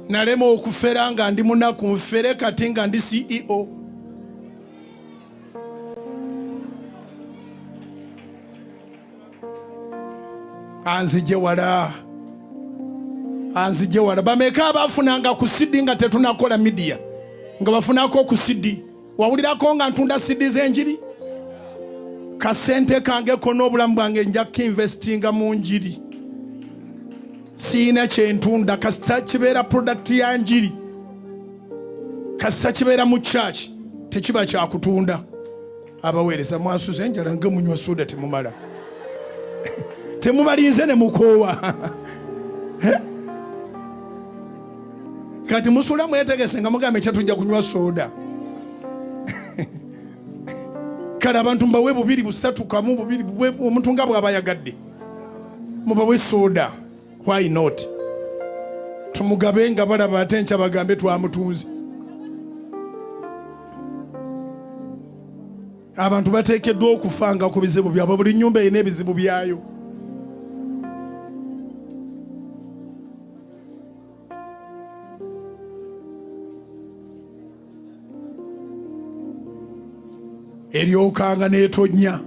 Nalema okufera nga ndi munaku, nfere kati nga ndi CEO. Anzije wala, anzije wala. Bameka abafunanga ku CD nga tetunakola media, nga bafunako ku CD? Wawulirako nga ntunda CD z'enjiri? Kasente kange konna obulamu bwange nja kuinvestinga mu njiri. Siina kyentunda, kasita kibeera product ya njiri, kasita kibeera mu church, tekiba kyakutunda. Abaweereza mwasuze enjala nga munywa soda temumala, temubalinze ne mukoowa. Kati musula mwetegese nga mugamba ekya tujja kunywa soda. Kale abantu mbawe bubiri busatu kamu bubiri, omuntu nga bw'aba ayagadde mubawe soda, why not? Tumugabe nga balaba, ate nkya bagambe twamutunze. Abantu bateekeddwa okufanga ku bizibu byabwe. Buli nyumba erina ebizibu byayo. Eryokanga n'etonnya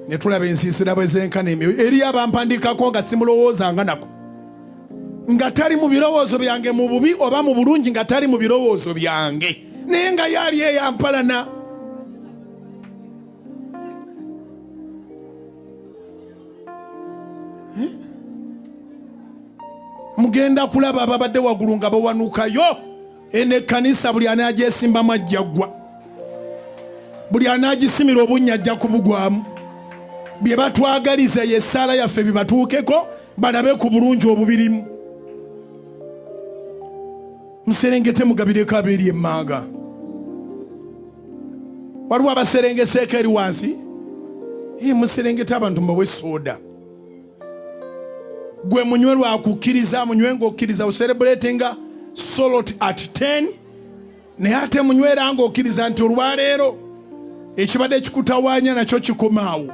ne tulaba ensiisira bwe zenkana emyoyo. Eriyo abampandikako nga simulowoozanga nako, nga tali mu birowoozo byange, mu bubi oba mu bulungi, nga tali mu birowoozo byange, naye nga yaali eyampalana. Mugenda kulaba ababadde waggulu nga bawanukayo. Eno ekkanisa buli anagyesimbamu ajja ggwa, buli anagisimira obunnya ajja kubugwamu. Bye batwagaliza ye ssaala yaffe bibatuukeko, balabe ku bulungi obubirimu. Muserengete mugabireko abeeri emmanga. Waliwo abaserengeseeko eri wansi. Muserengete abantu mbawe soda. Gwe munywe lwakukkiriza, munywe ng'okkiriza. Ocelebratinga solot at 10, naye ate munywera ng'okkiriza nti olwaleero ekibadde kikutawaanya nakyo kikomaawo.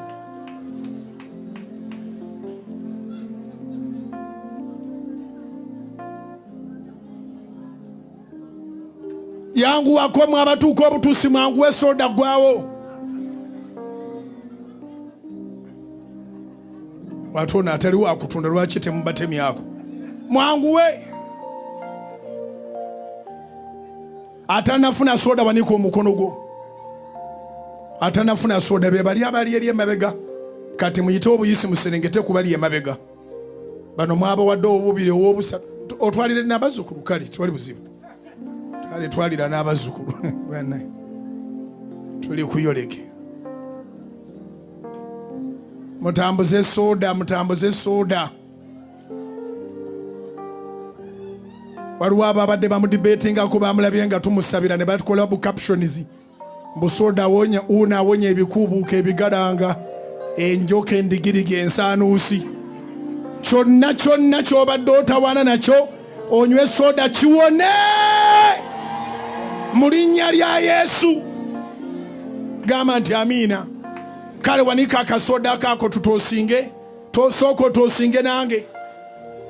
Yanguwako mwe abatuuka obutuusi, mwanguwe soda gwawo. Watu ono atali wakutunda lwaki temubatemyako? Mwanguwe. Atanafuna soda wanika omukono gwo. Atanafuna soda be bali abali eri emabega. Kati muyite obuyisi muserengete kubali emabega. Bano mwabawadde obubiri ow'obusatu, otwalire n'abazzukulu. Kale tewali buzibu, kale twalira n'abazzukulu. Bana tuli kuyoleke. Mutambuze soda, mutambuze soda. Waliwo ababadde bamudibetingako, bamulabye nga tumusabira ne bakola bu captions mbu soda awonya, uno awonya ebikuubuuka, ebigalanga, enjoka, endigirigi, ensaanuusi. Kyonna kyonna ky'obadde otawaana nakyo, onywe soda kiwone mu linnya lya Yesu. Gamba nti amiina. Kale wanika akasoda kaako tutosinge, tosooka otosinge nange.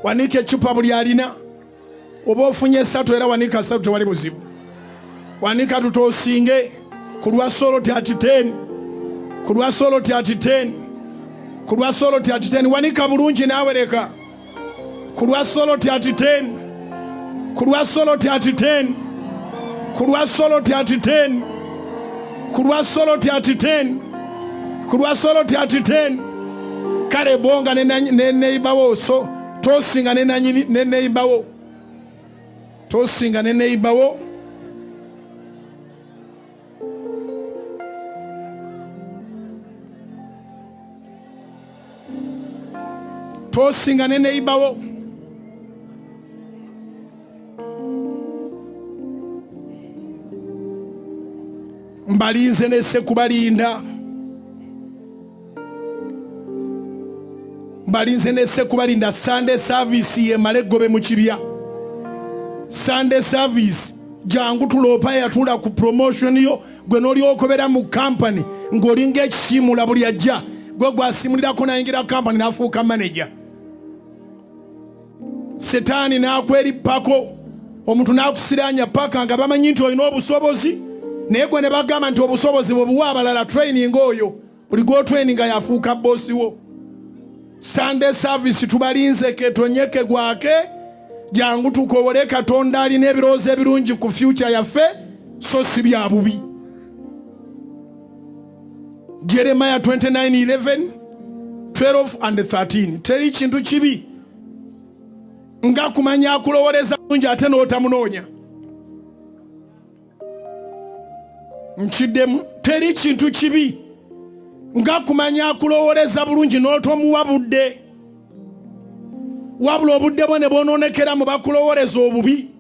Wanika ecupa buli alina, oba ofunye esatu era wanika satu, tewali buzibu. Wanika tutosinge ku lwa soloti ati 10, ku lwa soloti ati 10, ku lwa soloti ati 10. Wanika bulungi naawe, leka ku lwa soloti ati 10, ku lwa soloti ati 10, ku lwa soloti ati 10, ku lwa soloti ati 10, ku lwa soloti ati 10. Kale bonga ne neibawo, so tosinga ne nanyini ne neibawo, tosinga ne neibawo. Tosinga ne neibawo. Mbalinze nese kubalinda, mbalinze nese kubalinda. Sunday service yemale gobe mu kibya. Sunday service jangu tuloopa yatula ku promotion yo, gwe n'olyokobera mu company ng'olinga ekisiimula buli ajja gwe gwasimulirako nayingira company n'afuuka manager. Setaani n'akwerippako, omuntu n'akusiraanya paka nga bamanyi nti olina obusobozi, naye gwe ne bagamba nti obusobozi bwe buwa abalala training. Oyo buli gw'otraininga yafuuka boss wo. Sunday service tubalinze, ketonyeke gwake, jangu tukowole Katonda alina ebirowoozo ebirungi ku future yaffe, so si bya bubi. Jeremiah 29:11, 12 and 13. Teri kintu kibi nga kumanya akulowoleza bulungi ate n'otamunoonya. Nkiddemu, teri kintu kibi nga kumanya akulowoleza bulungi n'otomuwa budde, wabula obudde bwo ne bwonoonekera mu bakulowoleza obubi.